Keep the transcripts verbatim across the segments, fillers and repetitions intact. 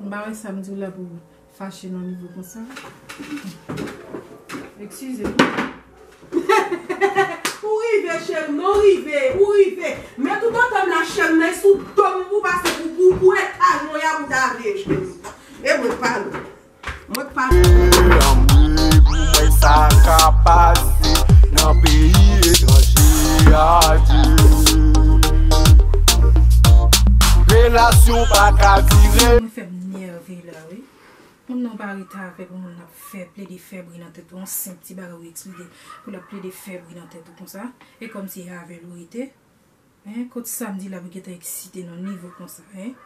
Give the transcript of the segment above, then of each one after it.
M pa wè sa m di w la pou fache nan nivo konsa. Eskize m. Ou rive, cheri m, ou rive, ou rive. Men tout antanm la, cheri m, nan sou do m pou pase pou, pou, pou eta noya pou ta vle, cheri m. E mwen k pa lou. Mwen k pa lou. Anmwe pou mwen sa ka pase nan peyi etranje, adye. Relasyon pa ka dire. Mwen fè m nève la, wi. Moun nan pa rete avèk yon moun n ap fè plede fè bri nan tèt ou, yon senp ti bagay ou eksplike pou l ap plede fè bri nan tèt ou konsa. E kòmsi e avè l ou rete. Hein, kot sa m di la pou gentan eksite nan nivo konsa, hein?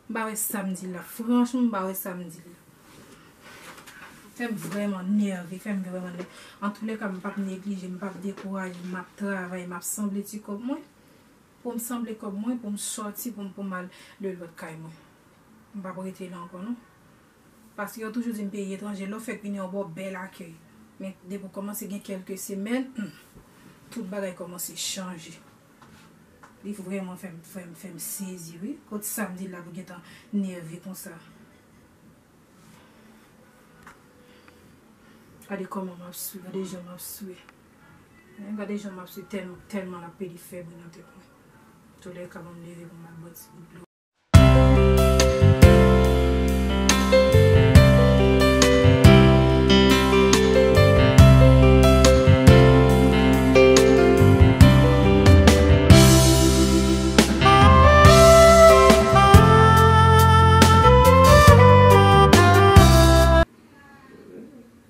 M pa wè sa m di la, franchman, m pa wè sa m di la. Fè m vrèman nève, fè m vrèman nève. Antoulèka, m p ap neglije, m p ap dekouraje, m ap travay, m ap sanble ti kòb mwen. Pou m sanble kòb mwen, pou m sòti, pou m, pou m al de lòt kay mwen. M p ap rete la ankò, non. Paske yo toujou di m peyi etranje, lè w fèk vini, yo ba w bèl akèy. Men depi w kòmanse gen kèlke semèn, hmm, tout bagay kòmanse chanje. Li vrèman fè m, fè m, fè m sezi, wi. Kot sa m di la pou gentan nève konsa. Gade kòman m ap swe, gade jan m ap swe. Hein, gade jan m ap swe tèlman, tèlman l ap pede fè bri nan tèt mwen. Antoulèka, ban m leve pou m al bwè ti gout dlo.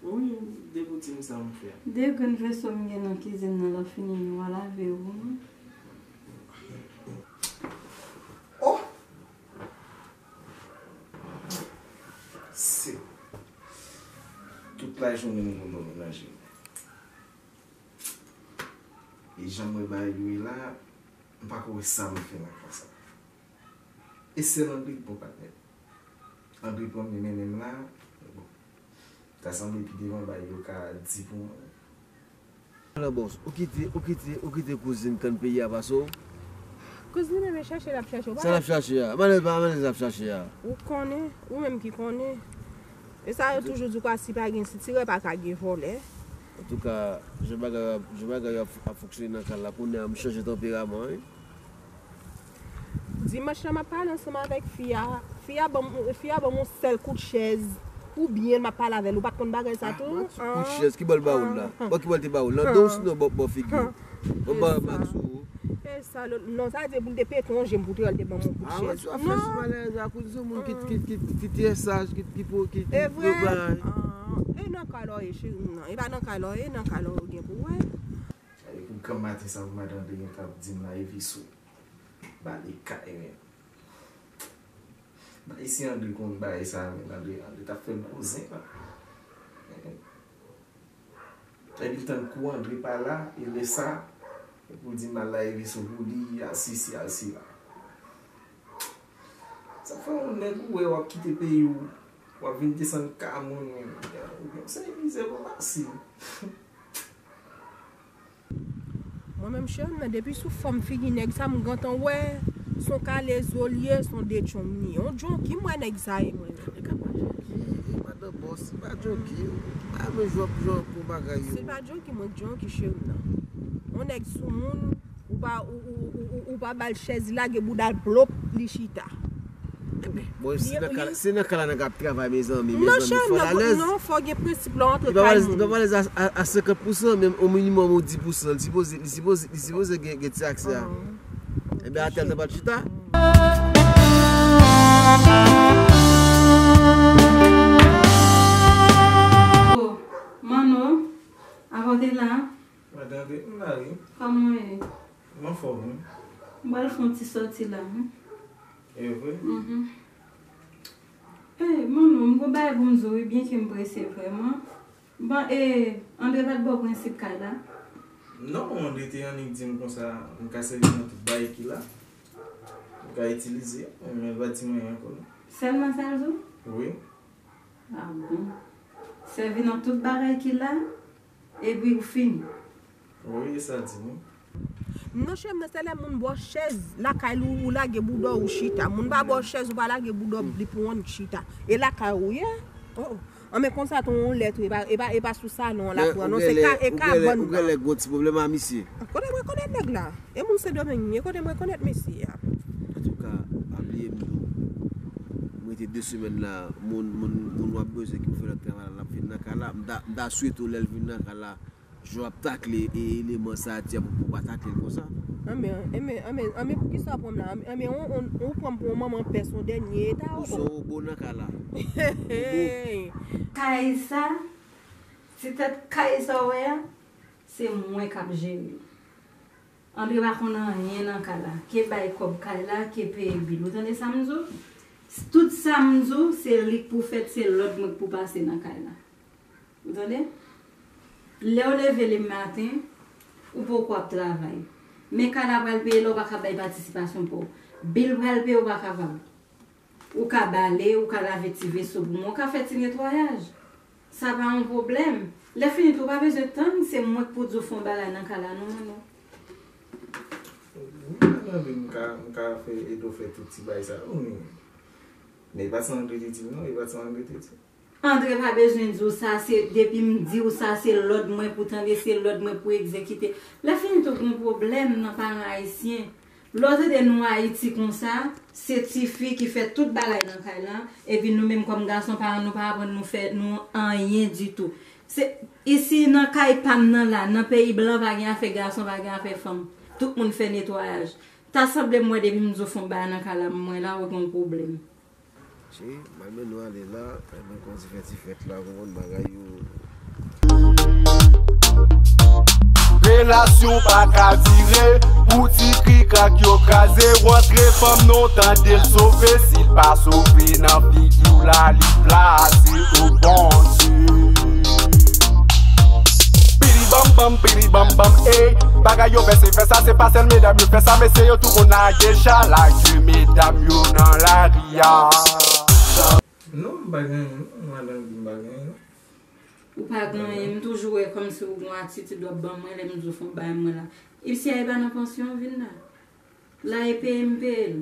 Wi, depi w di m sa m fè. De grenn veso m gen nan kizin nan, lè w fini, nou va lave yo pou mwen. Oh! Se tout lajounen m gon dòmi nan je m. E jan m wè bagay yo ye la, m pa ko wè sa m fè nan ka sa. E sèl André k bon patnè. André pran m, li mennen m la, bon. Ta sanble pi devan bagay yo ka di pou mwen. Alò, bòs, ou kite, ou kite, ou kite kouzin kann peyi a pase w? Kouzin mwen chèche l ap chèche w. Sa l ap chache a? Malèz pa malèz l ap chache a. Ou konnen, ou menm ki konnen. E sa yo toujou di kwa si pa gen sitirè pa ka gen vòlè. Antouka, jan bagay yo ap, jan bagay yo ap, ap fonksyone nan kay la, kounye a m chanje tanperaman, wi. Dimanch lan m ap pale ansanm avèk fi a. Fi a ban m, fi a ban m yon sèl kout chèz. Oubyen m ap pale avè l. Ou pa t konn bagay sa tou? Ah, kout chèz, ki bò l ba ou l la? Bò ki bò l te ba ou l? Nan do w sinon bò, bò figi w? Bò ba max ou? E sa, non, sa di pou l te pete yon je m pou te wè l te ban m yon kout chèz. Ah, wè, sou afè sou malèz la, kout sou moun ki, ki, ki, ki trè saj, ki, ki, ki, ki, e vre? Ah, e nan kay la w ye, cheri m nan. E pa nan kay la w ye, nan kay la w gen pou wè. Gade pou granm maten sa pou madan André gen t ap di m la, Eviso. Ba li kay, men. Bay si André konn bagay sa, men André, André t ap fè l gwo zen la. Epi l tann kou André pa la, e lè sa, e pou l di m al la Eviso pou li, al sisi, al sila. Sa fè yon nèg ou wè w ap kite peyi w, w ap vin desann ka moun, yon seri mizè pa fasil. Mwen menm cheri m nan, depi sou fòm figi nèg sa m gentan wè, se yon kale zo l ye, se yon de djonm li ye. Yon djonki m wè nèg sa ye mwen menm. Li ka pa djonki, li pa nan bòs, li pa djonki. Li pa menm jwè pou jwè pou bagay yo. Si l pa djonki, mwen k djonki cheri m nan. Yon nèg soumoun, ou pa, ou, ou, ou, ou, ou pa ba l chèz, li lage bouda l plop, li chita. Bon, se nan ka, se nan ka la nèg ap travay, mezanmi, mezanmi, fò l alèz. Non, cheri m, non, fò gen prensip lè w antre kay moun. Li pa alèz a, a, a senkant pousan, men o minimòm ou dis pousan. Li sipoze, li sipoze, li sipoze gen, gen ti aksè a. Enben, atè l ta pral chita. Oh, Manno, avan w te la? Madan André, m la wi. Kòman w ye? M anfòm wi. M pral fè yon ti sòti la, wi. E vre? Mhm. Eh, Manno, m gon bagay pou m di w wi, byenke m prese vrèman. Bon, e, André pa t ba w prensip kay la? Non, André te annik di m konsa, m ka sèvi nan tout bagay ki la. M ka itilize, men l pa di m anyen ankò non. Sèlman sa l di w? Wi. Ah bon. Sèvi nan tout bagay ki la, epi w fini. Wi, e sa l di m wi. Non, chè, men se lè moun ba w chèz lakay li, ou lage bouda w, ou chita. Moun pa ba w chèz, ou pa lage bouda w, li pou w annik chita. E lakay ou ye? Oh, oh. An, men konsa tou, yon lèt, e pa, e pa, e pa sou salon an la pran, non, se ka, e kabann nan. Ou genlè gon ti pwoblèm a misye. Kote m rekonèt nèg la? E moun Sendomeng li ye, kote m rekonèt mesye a? Antouka, pa bliye m di w, m rete de semèn la, moun, moun, moun w ap bezwen ki pou fè lòt travay la, l ap vin nan kay la. M ta, m ta swete w lè l vin nan kay la, jan w ap takle e eleman sa a, ti a, pou, pou w pa takle l konsa. Anben, anben, anben, anben, poukisa w pran m la? Anben, anben, ou, ou, ou pran m pou yon manman pès, yon dènye eta, oh, oh. Ou se yon wobo nan kay la. Wobo. Kay sa, ti tèt kay sa w wè a, se mwen k ap jere l. Andre pa konn anyen nan kay la. Ke bay kòb kay la, ke peye bil. Ou tande sa m di w? Tout sa m di w, se li k pou fèt, se lòd mwen k pou pase nan kay la. Ou tande? Lè w leve lemen maten, ou poko ap travay. Men kay la pral peye la, ou pa ka bay patisipasyon pa w. Bil pral peye, ou pa kapab. Ou ka bale, ou ka lave ti veso pou mwen, ou ka fè ti netwayaj. Sa pa yon pwoblèm. Lè fini tou, ou pa bezwen tann, se mwen k pou di w fè yon bagay nan kay la, non, non, non. Wi, madanm, m ka, m ka fè, ede w fè tout ti bagay sa yo, men, men e pa sa Andre te di m, non, e pa sa Andre te di. Andre pa bezwen di w sa, se, depi m di w sa, se lòd mwen pou tande, se lòd mwen pou egzekite. Lè fini tou, gon pwoblèm nan paran ayisyen. Lè w tande nou Ayiti konsa, se tifi ki fè tout bagay nan kay la, epi nou menm kòm gason, paran nou pa aprann nou fè nou anyen ditou. Se, isi nan kay pa m nan la, nan peyi blan pa gen afè gason, pa gen afè fanm. Tout moun fè netwayaj. Ta sanble m wè depi m di w fè yon bagay nan kay la, m wè la, ou gen yon pwoblèm. Che, m al mennen w ale la, ebyen, kòm ti fè ti fèt la, ou konprann bagay yo. Relasyon pa ka dire, pou ti krikrak yo kraze, rantre fanm nan w tande l sove, si l pa sove nan figi w la, li plase, o Bondye. Pili bam bam, pili bam bam, ey. Bagay yo fè se fè sa, se pa sèl medam yo fè sa, mesye yo tou konn lage chala, ke medam yo nan lari a. Non, m pa gen anyen, non. Madan di m pa gen anyen, non. Ou pa gen anyen, m toujou wè kòmsi ou gon atitid w ap ban mwen lè m di w fè yon bagay mwen la. Ipsi a e pa nan pansyon w vin la. La e peye m peye l.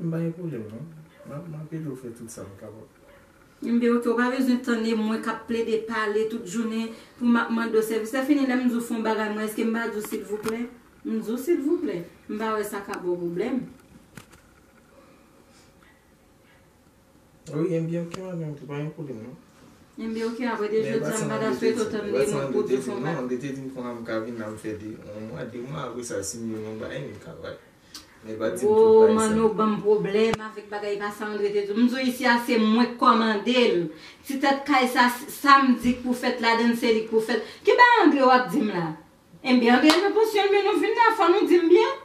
M pa gen pwoblèm, non. M ap, m ap ede w fè tout sa m kapab. Enben, oke, ou pa bezwen tann e mwen k ap plede pale tout jounen pou m ap mande w sèvis. Lè fini, lè m di w fè yon bagay mwen, èske m pa di w silvouplè? M di w silvouplè. M pa wè sa ka ba w pwoblèm. Wi, enben, oke, madanm, tou pa gen pwoblèm, non. Enben, oke, apre de jodi a, m pa ta swete w tann de mwen pou w di w fè yon bagay. Andre te di m konsa m ka vin la, m fè de, yon mwa, de mwa, apre sa, si m jwenn yon bagay, m ka bay. Men pa di m tout bagay sa. Wo, Manno ban m pwoblèm avèk bagay pa sa Andre te di w. M di w isi a se mwen k kòmande l. Ti tèt kay sa, sa m di k pou fèt ladann se li k pou fèt. Ki bagay Andre w ap di m la? Enben, Andre nan pansyon l, men nou vin la, fò nou di m byen.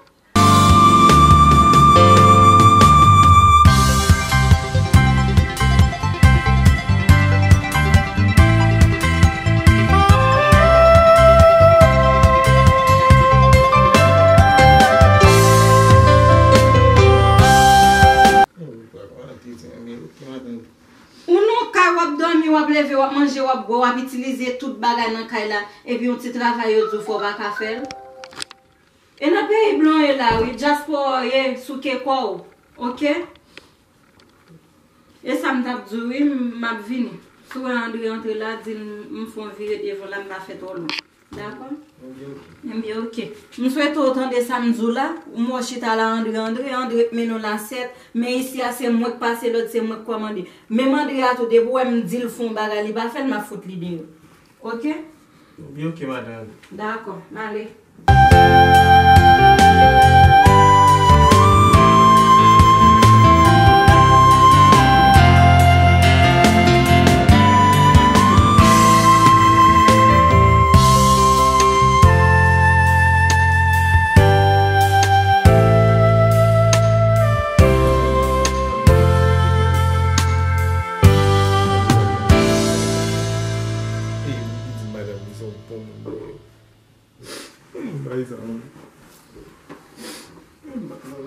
Ou nan kay, w ap dòmi, w ap leve, w ap manje, w ap bwè, w ap itilize tout bagay nan kay la, epi yon ti travay yo di w fè w pa ka fè l. E nan peyi blan w ye la wi, dyaspora w ye, souke kò w, oke? E sa m t ap di w wi, m ap vini. Si w wè Andre antre la, di l m fè yon vire devan la, m pa fè twò lwen. Dakò? Enben, oke. M swete w tande sa m di w la, ou mò chita la, Andre, Andre, Andre k mennen w la sèt, men isi a se mwen k pase lòd, se mwen k kòmande. Menm Andre a tou, depi w wè m di l fè yon bagay, li pa fè l, m ap fout li deyò. Oke? Oke, madanm. Dakò, m ale. Ey, m di madanm li se yon bon moun li ye. Bay sa, man.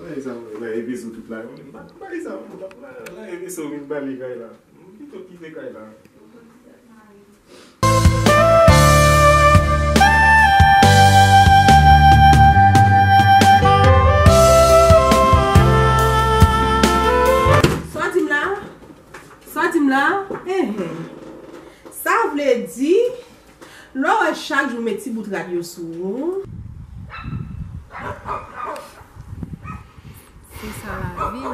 Bay sa, man. Bay episo tout la, man. Bay sa, man. Bay episo vin bale kay la. Pito kite kay la. La, enhen. Sa vle di, lè w wè chak jou met ti bout rad yo sou ou. Se sa lavi.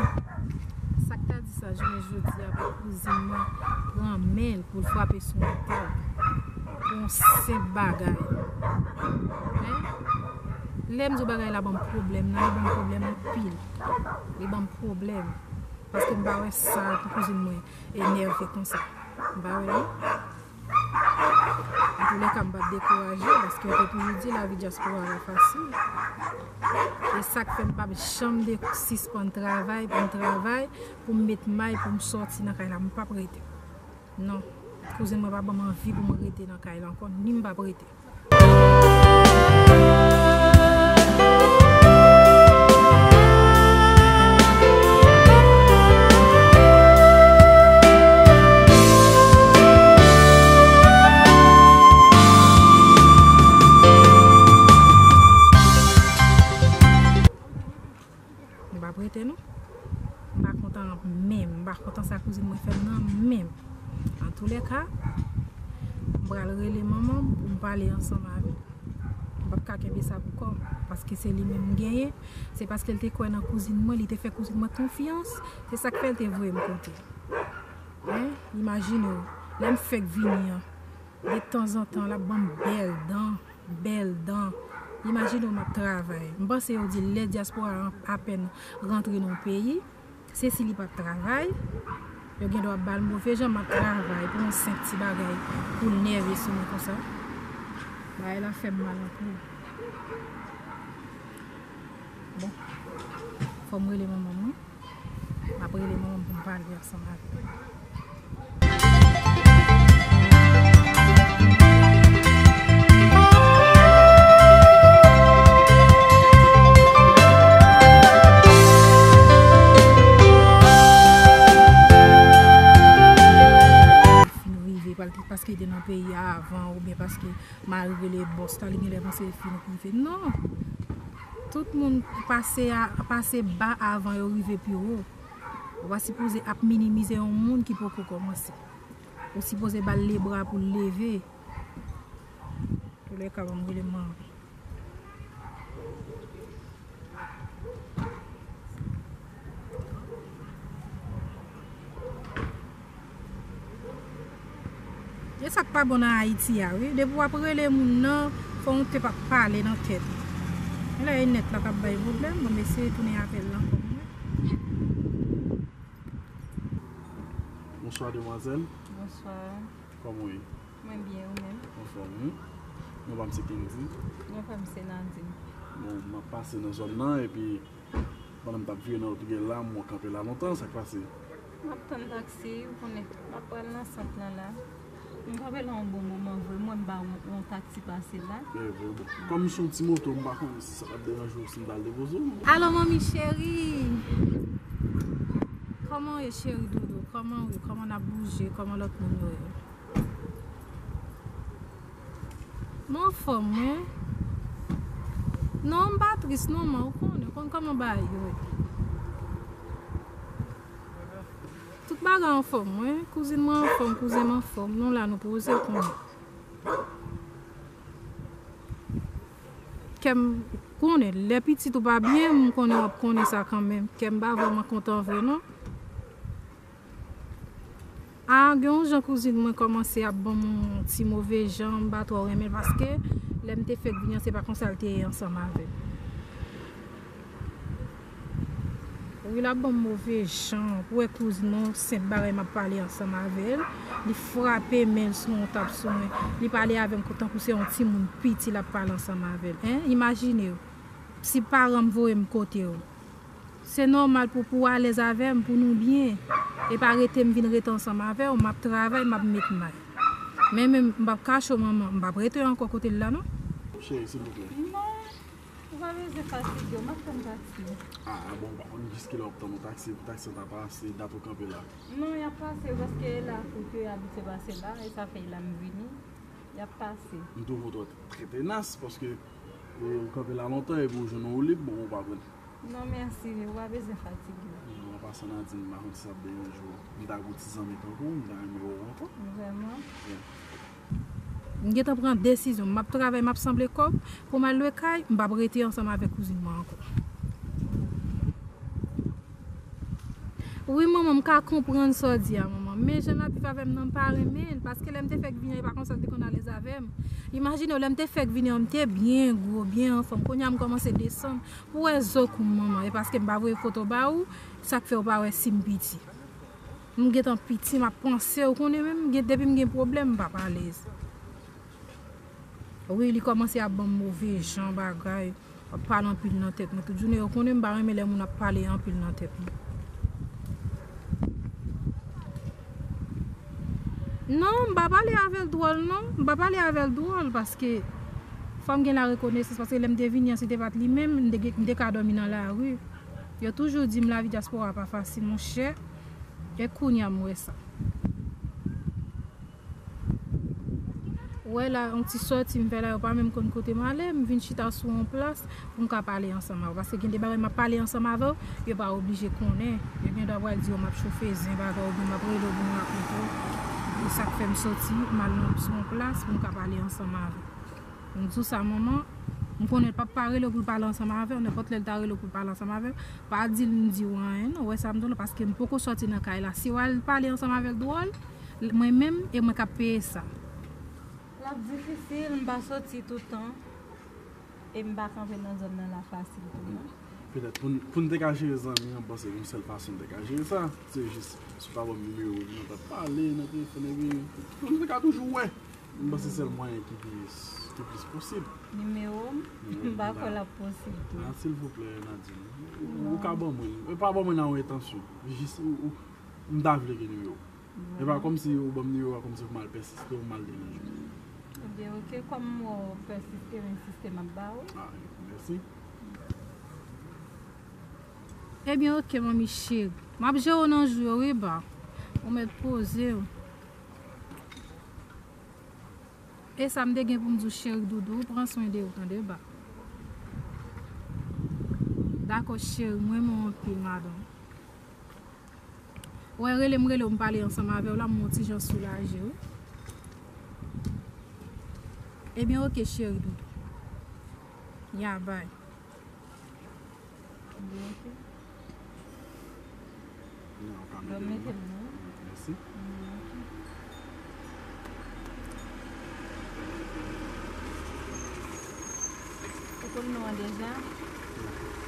Sa k ta di sa jounen jodi a pou kouzin mwen pran men l pou l frape sou yon tab pou yon senp bagay. Hein? Lè m di w bagay la ban m pwoblèm nan, li ban m pwoblèm anpil. Li ban m pwoblèm. Paske m pa wè sa pou kouzin mwen enève konsa. M pa wè non. Antoulèka, m p ap dekouraje, paske yo te toujou di lavi dyaspora a pa fasil. E sa k fè m p ap janm de sispann travay, pou m travay, pou m met may, pou m sòti nan kay la. M p ap rete. Non. Kouzin mwen pa ban m anvi pou m rete nan kay la ankò, ni m p ap rete. M pa prete non. M pa kontan menm. M pa kontan sa kouzin mwen fè m nan menm. Antoulèka, m pral rele manman m pou m pale ansanm avè l. M p ap ka kenbe sa pou kò m, paske se li menm m genyen. Se paske l te kwè nan kouzin mwen, li te fè kouzin mwen konfyans. Se sa k fè l te voye m kote. Hein? Imajine w, lè m fèk vini an, de tanzantan, l ap ban m bèl dan. Bèl dan. Imajine w m ap travay. M panse yo di lè dyaspora a apèn rantre nan yon peyi, se si li p ap travay, yo gen dwa ap ba l move jan. M ap travay pou yon senp ti bagay, pou l nève sou mwen konsa. Bagay la fè m mal anpil. Bon, fò m rele manman m wi. M ap rele manman m pou m pale ansanm avè l. Fin rive, pal-, paske li te nan peyi a avan, oubyen paske mari rele bòs la, li genlè panse li fin rive. Non! Tout moun pase a, pase ba avan yo rive pi wo. Ou pa sipoze ap minimize yon moun ki poko kòmanse. Ou sipoze ba l lebra pou l leve. Toulèka, ban m rele manman. E sa k pa bon nan Ayiti a, wi. Depi w ap rele moun nan, fò yon tèp ap pale nan tèt ou. E la, e nèt la k ap bay pwoblèm. Bon, m eseye tounen apèl lan pou mwen. Bonswa, demwazèl. Bonswa. Kòman w ye? Mwen byen, ou menm? Anfòm, wi. Non pa m se Kendy. Non pa m se Nadine. Bon, m ap pase nan zòn nan, epi pandan m t ap vire nan wout Riyèl la, m wè w kanpe la lontan, sa k pase? M ap tann taksi, ou konnen, m ap pral nan sant lan la. M kanpe la yon bon moman vre, m wè m pa wè yon taksi pase la. E vre, bon. Kòm m se yon ti moto, m pa konnen si sa t ap deranje w si m t al depoze w. Alo, manmi cheri! Kòman w ye, cheri doudou? Kòman w ye? Kòman n ap bouje? Kòman lòt moun yo ye? M anfòm, wi. Non, m pa tris, non, man, ou konnen, ou konn kòman bagay yo ye. Tout bagay anfòm, wi. Kouzin mwen anfòm, kouzen m anfòm. Nou la, nou poze, ou konnen. Kè m konnen, lè pitit ou pa byen, m konnen w ap konnen sa kanmenm. Kè m pa vrèman kontan vre, non. A, gen yon jan kouzin mwen kòmanse ap ban m yon ti move jan, m pa twò renmen l, paske lè m te fèk vini an, se pa konsa l te ye ansanm avè m. Wi, l ap ban m move jan. Pou wè kouzin mwen, senp bagay m ap pale ansanm avè l, li frape men l sou yon tab sou mwen. Li pale avè m tankou se yon timoun piti l ap pale ansanm avè l. Hein? Imajine w, si paran m voye m kote w. Se nòmal pou, pou w alèz avè m, pou nou byen. E pa rete m vin rete ansanm avè w, m ap travay, m ap met may. Men, men, m p ap kache w, manman, m p ap rete ankò kote l la, non. Cheri, silvouplè. Non, ou pa bezwen fatige w, m ap tann taksi. A, a, bon, ou pa konn jiskilè w ap tann yon taksi, pou taksi an ta pase, dat ou kanpe la? Non, y ap pase, paske e la kote yo abitye pase la, e sa fè e la m vini. Y ap pase. M twouve w twò, trè tenas, paske, e, ou kanpe la lontan, epi ou jwenn yon woulib, bon, ou pa pran. Non, mèsi, ou pa bezwen fatige. Non, pa Sa Nadine, m pa konn si sa ap deranje w. M ta gen yon ti zanmi tankou w, m ta renmen wè w ankò. Vrèman? Yeah. M gentan pran desizyon. M ap travay, m ap sanble kòb pou m al lwe kay, m p ap rete ansanm avèk kouzin mwen ankò. Wi, manman, m ka konprann sa w di a, manman. Men jan l ap viv avè m nan, m pa renmen l, paske lè m te fèk vini an, e pa konsa l te konn alèz avè m. Imajine w, lè m te fèk vini an, m te byen gwo, byen anfòm. Kounye a, m kòmanse desann. Pou w wè zo kou m, manman, e paske m pa voye foto ba ou, sa k fè w pa wè si m piti. M gentan piti, m ap panse, ou konnen menm, gen, depi m gen pwoblèm, m p ap alèz. Wi, li kòmanse ap ban m move jan bagay, ap pale anpil nan tèt mwen. Tout jounen, ou konnen m pa renmen lè moun ap pale anpil nan tèt mwen. Non, m pa pale avè l dwòl, non. M pa pale avè l dwòl, paske fò m gen larekonesans, paske lè m te vini an, si te pa t li menm, m te, m te ka dòmi nan lari. Yo toujou di m lavi dyaspora pa fasil, monchè. E kounye a m wè sa. Ou wè la, yon ti sòti m fè la, yo pa menm konn kote m ale, m vin chita sou yon plas pou m ka pale ansanm avè w. Paske gen de bagay m ap pale ansanm avè w, yo pa oblije konnen. Yo gen dwa pral di w m ap chofe zen bagay oubyen m ap rele w pou m rakonte w. E sa k fè m sòti, m al nan, sou yon plas pou m ka pale ansanm avè w. M di w sa, manman, m konnen l p ap pa rele w pou l pale ansanm avè w, nenpòt lè l ta rele w pou l pale ansanm avè w, pa di l m di w anyen, non, ou wè sa m di w la, paske m poko sòti nan kay la. Si w al pale ansanm avè l dwòl, l-, mwen menm, e mwen k ap peye sa. L ap difisil, m pa soti toutan, e m pa kanpe nan zòn nan la fasil tou, non. Petèt, pou n, pou n te ka jere zanmi an, m panse yon sèl fason n te ka jere sa, se jis, si w pa ban m nimewo w, nou t ap pale nan telefòn, epi nou te ka toujou wè. M panse sèl mwayen ki pi, ki plis posib. Nimewo m, m pa kwè l ap posib tou. Ah, silvouplè, Nadine. Ou, ou ka ban mwen l. E pa ban mwen nan yon entansyon. Jis, ou, ou, m ta vle gen nimewo w. E pa kòmsi ou ban m nimewo a, kòmsi pou m al pèsiste ou m al deranje w. Ebyen, oke, kòm ou pèsiste, m ensiste, m ap ba ou. Ah, mèsi. Ebyen, oke, manmi cheri. M ap jere w nan jou yo, wi, ba. Ou mèt poze w. E sa m te gen pou m di w, cheri doudou, pran swen de ou, tande, ba. Dakò, cheri, m renmen w anpil, madanm. Wè, rele m, rele w, m pale ansanm avè w la, m yon ti jan soulaje, wi. Ebyen, oke, cheri doudou. Ya, bay. Ebyen, oke. Non, ou ka mete l non. Mèsi. Ebyen, oke. Ou konn non an deja?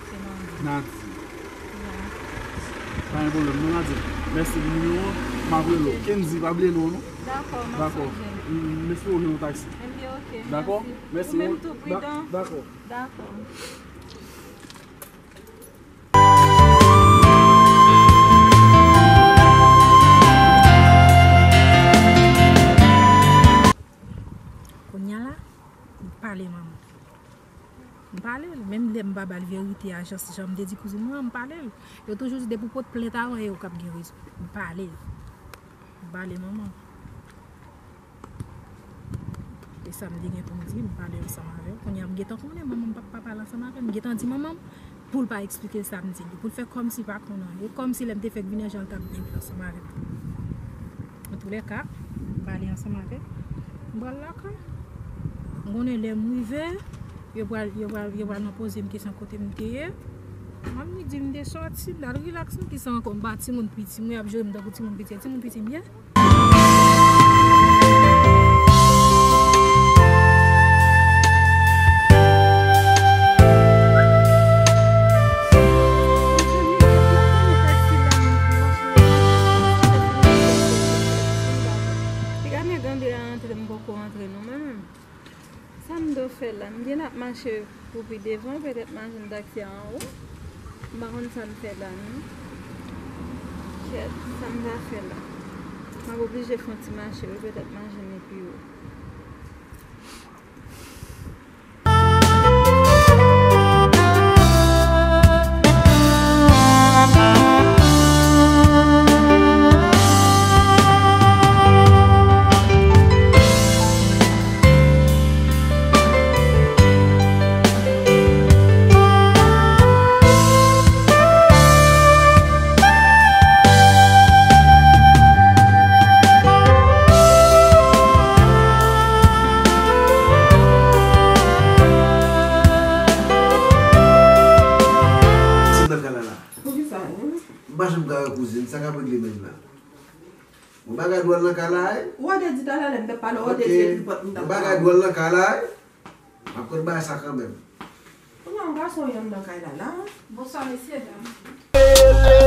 Se Nandi. Nandi. Ya. Pa gen pwoblèm, non, Nandi. Mèsi pou nimewo an. M ap rele w. Ok. Kendy, pa bliye non, non. Dakò, m ap sonje. Dakò. M, m espere w jwenn yon taksi. Ebyen, oke. Dakò? Mèsi. Mèsi. Ou menm tou, pridan. Dakò. Dakò. Kounye a la, m pale manman. M pale l. Menm lè m pa ba l verite a, jan, jan m te di kouzin mwen an, m pale l. Yo toujou di depi w pot plent avan, e ou k ap gen rezon. M pale l. M pale manman. E sa m te gen pou m di, m pale ansanm avè w. Kounye a m gentan konnen manman m p ap pa pale ansanm avè m. M gentan di manman m pou l pa eksplike l sa m di li, pou l fè kòmsi l pa konn anyen. E kòmsi lè m te fèk vini an, jan l t ap byen viv ansanm avè m. Antoulèka, m pale ansanm avè l. M pral lakay. M konnen lè m rive, yo pral, yo pral, yo pral nan poze m kesyon kote m te ye. M ap ni di m te sòti, m t al rilaks, non, kisa ankò, m pa timoun piti, m ap jere m tankou timoun piti, timoun piti m ye. Piga nèg André a antre, m poko antre non, mwen menm. Sa m dwe fè la? M gen ap mache pou pi devan, petèt m a jwenn taksi a anwo. M pa konn sa m fè la, non. Kèt, sa m ta fè la? M ap oblije fè yon ti mache, wi, petèt m a jwenn li pi wo. Kouzin, sa k ap regle menm la? Bon, bagay dwòl nan kay la, wi. Ou wè de di talè lè m t ap pale, ou wè de Ok. di epi pòt m t ap Bon, bagay dwòl nan kay la, wi. M ap konn bagay sa kanmenm. Kounye a yon gason yon nan kay la la. Bonswa mesye dam.